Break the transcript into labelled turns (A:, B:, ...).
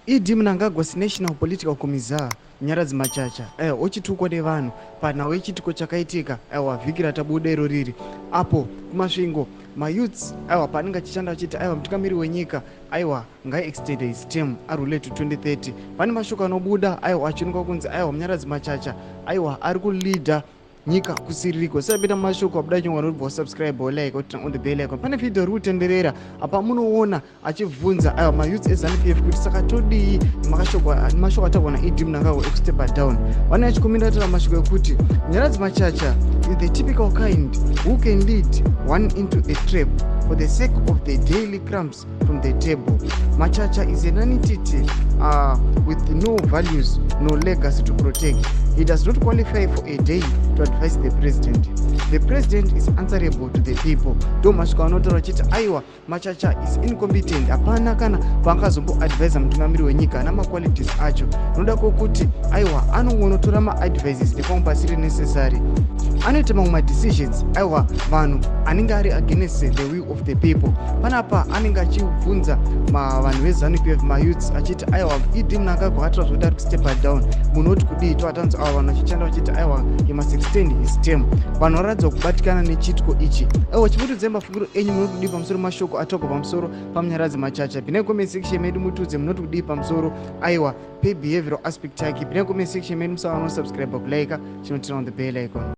A: ED Mnangagwa's National Political Commissar Munyaradzi Machacha aiwa ochitukwa nevanhu panhau yechiitiko chakaitika aiwa vhiki ratabuda iro riri apo kuMasvingo mayouths aiwa paanenge achishanda achiti aiwa mutungamiri wenyika aiwa ngaiextende his term, arule to 2030. Pane mashoko anobuda aiwa achionekwa kunzi aiwa Munyaradzi Machacha aiwa ari kuleada nyika kusiririko. Sapinda mashoko abuda chingwa unobva wasubscribe, wolike, woturn on the bell icon. Pane vhidhiyo ri kutenderera apa munoona achibvunza aiwa mayouths eZANU PF kuti saka todii nemashoko ataurwa naED Mnangagwa ekustepa down. Vane achikomenda taura mashoko ekuti Munyaradzi Machacha is the typical kind who can lead one into a trap for the sake of the daily crumbs from the table. Machacha is a nonentity with no values, no legacy to protect. He does not qualify for a day to advise the president. The president is answerable to the people. Ndo mashoko anotaura achiti aiwa Machacha is incompetent, hapana kana paangazomboadvisa mutungamiri wenyika namaqualities acho noda kwokuti aiwa anongonotora maadvices nepamwe pasiri necessary, anoita mamwe madecisions aiwa vanhu anenge ari against the will of the people. Panapa anenge achibvunza vanhu veZANU PF, mayouths, achiti aiwa ED Mnangagwa ataura zvokuti ari kustepa down, munoti kudii? Toatanzi ava vanhu vachichanda vachiti aiwa he must extend his term. Vanhu varatidza kubatikana nechiitiko ichi. Aiwa chimutiudzai mafungiro enyu, munoti kudii pamusoro mashoko ataurwa pamusoro paMunyaradzi Machacha? Pinai comment section medu mutiudze munoti kudii pamusoro aiwa pebehavioral aspect yake. Pinai comment section medu, musava nosubscribe, kulike, chinoturn on the bell icon.